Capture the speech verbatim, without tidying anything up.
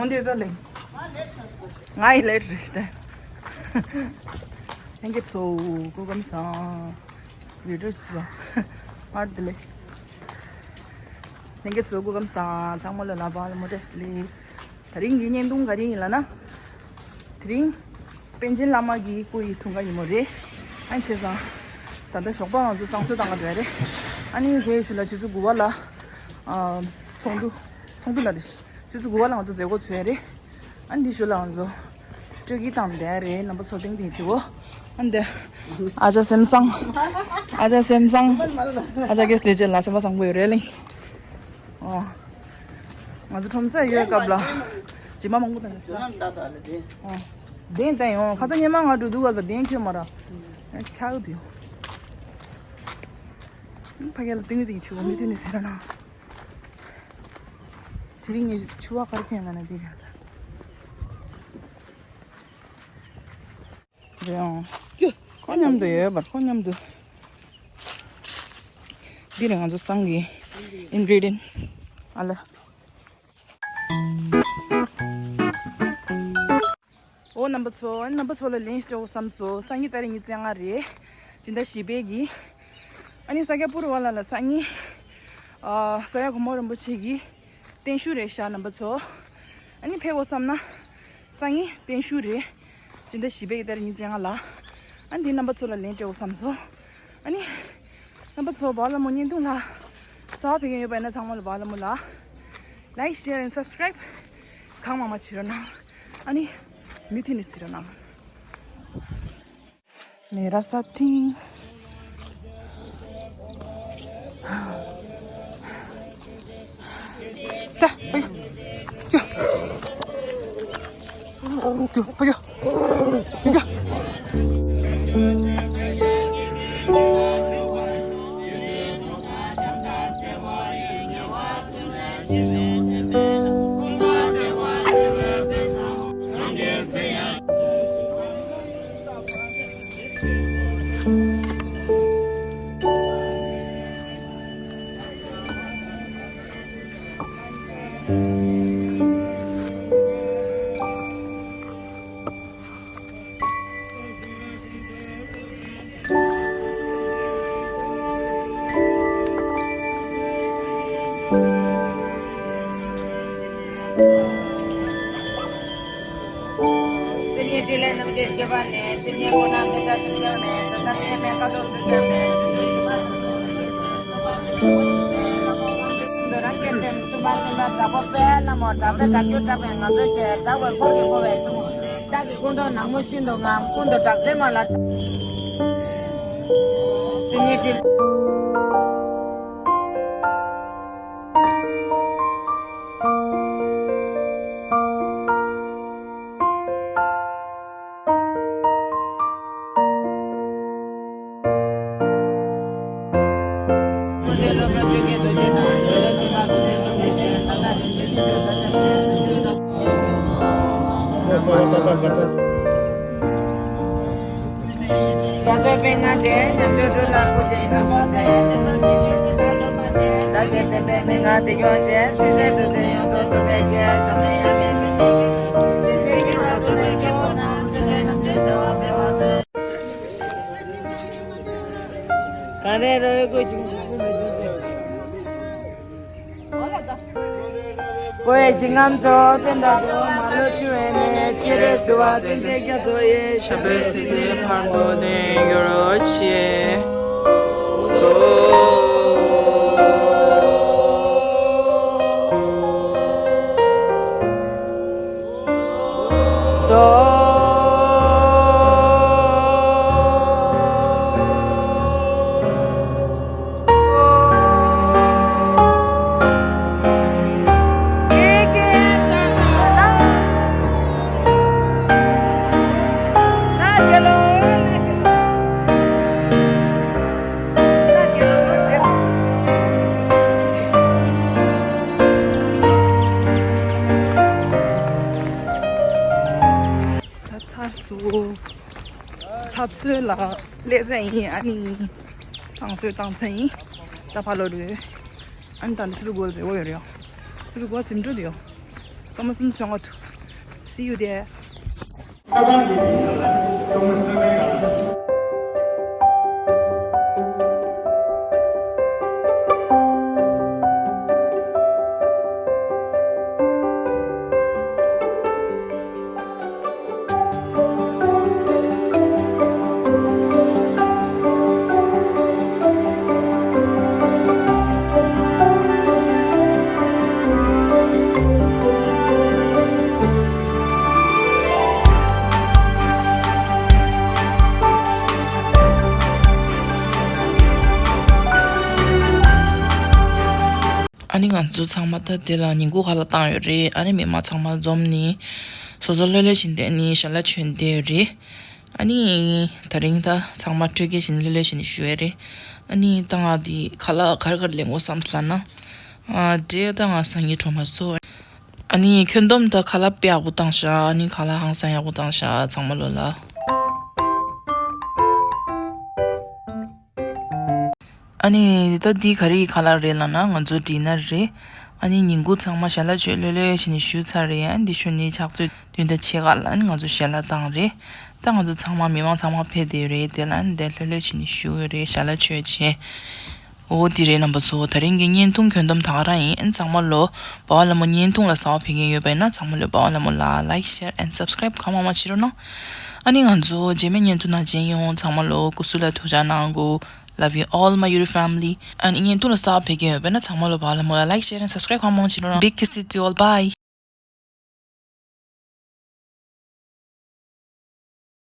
འདི་ལྟ་ལེ། ང་ཡི་ལེ་རེད་ད། ལྷན་རྒྱས་ཚོ་སྐུ་ཁམས་བཟང་། བི་ཌིའོ་ཅིག་ལ། ཨར་དེ་ལེ། ལྷན་རྒྱས་ཚོ་སྐུ་ཁམས་བཟང་། ཚང་མ་ལ་ལག་པ་ལ་མོ་ཊ་ལེ། དེ་རིང་གི་བརྙན་ཐུང་ག་རེ་ཡིན་ལབ་ན། དེ་རིང་། པཎ་ཆེན་བླ་མ་གི་སྐུ་ཡི་འཁྲུངས་སྐར་ཉིན་མོ་རེད། ཨ་ནི་བྱས་ཙང་། ད་ལྟ་ཞོགས་པ་ང་ཚོ་བསང་གསོལ་བཏང་ག་འགྲོ་ཡ་རེད། ཨ་ནི་རེད་ཞུ་ལ་ཆུ་ཚོད་དགུ་པ་ལ། ཨ། ཚོགས་འདུ། ཚོགས་འདུ་ལ་རེད། ཆུ་ཚོད་དགུ་པ་ལ་ང་ཚོ་མཛད་སྒོ་ཚུགས་ཡ་རེད། ཨ་ནི་འདི་ཞུ་ལ་ང་ཚོ། སྤྲོད་སྐྱིད་བཏང་བསྡད་ཡ་རེད། རྣམ་པ་ཚོ་ཏིང་ཏིང་བྱེད་གོ། ཨ་ནི་འདི། ཨ་ཅག་སེམས་བཟང་། ཨ་ཅག་སེམས་བཟང་། ཨ་ཅག་གིས་ལས་བྱེད་ལ་སེམས་པ་བཟང་པོ་ཡོད་རེད་ལིང་། ཨོ། ང་ཚོ་ཁྲོམ་ས་ཡོད་སྐབས་ལ། རྗེས་མ་མང་པོ་དང་། ཨོ། གདན་བཏང་ཡོང་། ཁ་ཚ་སྙེ་མ་ང་འགྲོ་དུས་སྐབས་ལ་གདན་ཁྱོད་མ་ར། ཁྱག་དུ་ཡོང་། ཕ་གི་ལ་ཏིང་ཏིང་ཆུ་བོ་མི་ཏིང་ནི་ཟེར་ན། དེ་རིང་ངས་ཆུ་བ་དཀར་ཁྱོད་ང་ན་འདི་རེད། རེད་ཨང་། ཁོ་མཉམ་དུ་ཡོད་པར་ཁོ་མཉམ་དུ། འདི་རེད་ང་ཚོ་བསང་གི་ཨིན་གྲི་ཌི་ཡན་ཨ་ལ། ཨོ་རྣམ་པ་ཚོ། རྣམ་པ་ཚོ་ལ་ལན་སྤྲད་འོ་བསམ་སོང་། སང་ཉིན་ཏ་རིག་ཉི་ཤུ་རྩ་ལྔ་རེད། སྤྱི་ཟླ་བཞི་པའི་གི། ཨ་ནི་ས་སྐྱ་པུར་བ་ལ་ལ་སང་ཉིན། ཨ། ས་ཡ་གོང་མ་རིན་པོ་ཆེ་གི་བརྟན་བཞུགས་རེད་ཤག་རྣམ་པ་ཚོ། ཨ་ནི་ཕེབས་འོ་བསམ་ན། སང་ཉིན་བརྟན་བཞུགས་རེད། སྤྱི་ཟླ་བཞི་པའི་ཏ་རིག་ཉི་ཤུ་རྩ་ལྔ་ལ། ཨ་ནི་འདི་རྣམ་པ་ཚོ་ལ་ལན་སྤྲད་འོ་བསམ་སོང་། ཨ་ནི། རྣམ་པ་ཚོ་བར་ལ་མོ་བརྙན་ཐུང་ལ། གསར་པ་ཕེབས་མཁན་ཡོད་པ་ཡིན་ན་ཚང་མ་ལ་བར་ལ་མོ་ལ། Like, share and subscribe གང་མང་མང་བྱེད་རོགས་གནང་། ཨ་ནི། མུ་མཐུད་ནས་གཟིགས་རོགས་གནང་། ད། ཨ་ཡོ། ཡ། ཨ་ཡོ། ཡ། སེམས་ཉིད་ཕྲིན་ལས་རྣམ་འབྱེད་བརྒྱད་པ་ནས། སེམས་ཉིད་སྒོ་ནས་མི་འདའ་སེམས་ཀྱང་མེད། དོན་དམ་དབྱེར་མེད་ཀ་དོག་སེམས་ཀྱང་མེད། འདོད་རང་སྐྱེ་སེམས་སྟོང་པ་སྟོང་པ་དྲག་པོ་དཔལ་ལྷ་མོ་དྲག་པོའི་བཀའ་བརྒྱུད་དྲག་པས་ང་ཚོའི་ཆེད། དྲག་པའི་འཁོར་གྱིས་བསྐོར་བའི་གཙོ་མོ། བདག་གི་སྐུ་མདོག་ནག་མོ་ཤིན་ཏུ་ངམ། ཀུན་ཏུ་དྲག་མཛད་མ་ལ། སེམས་ཉིད་ཕྲིན། ག་རེ་རོལ་དགོས་ཀྱི། ཀོའི་ཞིང་ཁམས་མཚོ་སྟོན་དང་དུ་མ་ལོ་ཆུ་བའི་ནས་ཅི་རེ་སུ་བ་ཏིན་ཏེ་རྒྱ་མཚོ་ཡི་ཤམ་བེ་སི་ཏིར་ཕར་འདོད་དེ་ཡོ་རོ་ཆེ་སོ། ད་ཚར་སོང་། ལྷ་གསོལ་ལ་སླེབས་ཚར་ཡིན། ཨ་ནི་བསང་གསོལ་བཏང་ཚར་ཡིན། ད་ཕར་ལོག་རེད། ཨ་ནི་ད་འདི་ཆུ་ཚོད་དགུ་ལ་མཛད་སྒོ་ཡོད་རེད་ཡ། ཆུ་ཚོད་དགུ་པ་ཟིན་འགྲོ་དེ་ཡོ། སྐར་མ་གསུམ་བྱུང་བ་འདུག See you there. ཨ་ནི་ང་ཚོ་ཚང་མ་ད་དེ་ལ་ཉིན་གུང་ཁ་ལག་བཏང་ཡོད་རེད། ཨ་ནི་མི་མང་ཚང་མ་འཛོམས་ནས་སོ་སོ་ལྷོད་ལྷོད་བྱས་ནས་ཞལ་ལག་མཆོད་བསྡད་ཡོད་རེད། ཨ་ནི་དེ་རིང་ད་ཚང་མ་སྤྲོ་སྐྱིད་བྱས་ནས་ལྷོད་ལྷོད་བྱས་ནས་བཞུགས་ཡོད་རེད། ཨ་ནི་ད་ང་འདི་ཁ་ལག་ག་རེ་ག་རེ་ལེན་དགོས་བསམ་ཟེར་ལབ་ན། ཨ་འབྲས་ད་ང་སང་ཉིན་འགྲོ་མ་སོང་། ཨ་ནི་ཁྱོན་བསྡོམས་ད་ཁ་ལག་དཔེ་ཡག་པོ་བཏང་ཤག་ཨ་ནི་ཁ་ལག་ཧང་སང་ཡག་པོ་བཏང་ཤག་ཚང་མ་ལོ་ལ། ཨ་ནི་ད་འདི་ག་རེ་ཁ་ལག་རེད་ལབ་ན་ང་ཚོ་ཌི་ནར་རེད། ཨ་ནི་ཉིན་གུང་ཚང་མ་ཞལ་ལག་མཆོད་ལྷོད་ལྷོད་བྱས་ནས་བཞུགས་ཚར་རེད། ཨ་ནི་འདི་ཞོར་ནས་ཕྱག་ཚོད་བདུན་དང་ཕྱེད་ཀ་ལ་ཨ་ནི་ང་ཚོ་ཞལ་ལག་བཏང་རེད། ད་ང་ཚོ་ཚང་མ་མི་མང་ཚང་མ་ཕེབས་བསྡད་ཡོད་རེད། དེ་ལ་ཨ་ནི་འདི་ལྷོད་ལྷོད་བྱས་ནས་བཞུགས་ཡོད་རེད། ཞལ་ལག་མཆོད་བྱས། འོ་འདི་རེད་རྣམ་པ་ཚོ། དེ་རིང་གི་བརྙན་ཐུང་ཁྱོན་བསྡོམས་ད་ག་རང་ཡིན། ཨ་ནི་ཚང་མ་ལོ་འབའ་བ་ལྷ་མོ་བརྙན་ཐུང་ལ་གསར་པ་ཕེབས་མཁན་ཡོད་པ་ཡིན་ན་ཚང་མ་ལོ་འབའ་བ་ལྷ་མོ་ལ་like, share and subscribe གང་མང་མང་བྱེད་རོགས་གནང་། ཨ་ནི་ང་ཚོ་རྗེས་མའི་བརྙན་ཐུང་ནང་མཇལ་ཡོང་། ཚང་མ་ལོ་སྐུ་གཟུགས་ལ་ཐུགས་ཅག་གནང་གོ Love you all my beautiful family. ཨ་ནི་བརྙན་ཐུང་ལ་གསར་པ་ཕེབས་མཁན་ཡོད་པ་ཡིན་ན་ཚང་མ་ལོ་འབའ་བ་ལྷ་མོ་ལ་like, share and subscribe གང་མང་མང་བྱེད་རོགས་གནང་། Big kiss to you all. Bye.